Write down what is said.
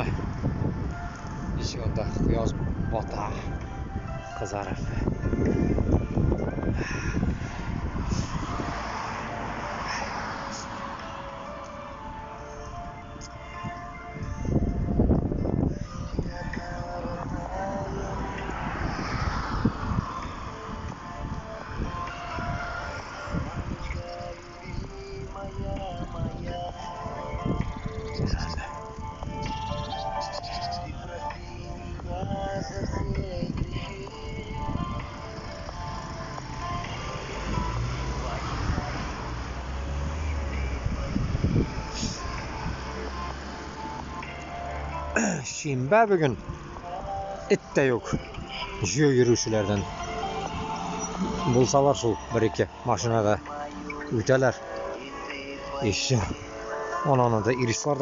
Менә ничек анда кояш бата, кызарып. Шимбә бүген эт тә юк. Җөй йөрүчеләрдән. Булсалар шул бер-ике машинада үтәләр. Еще. Ананы да ирислар.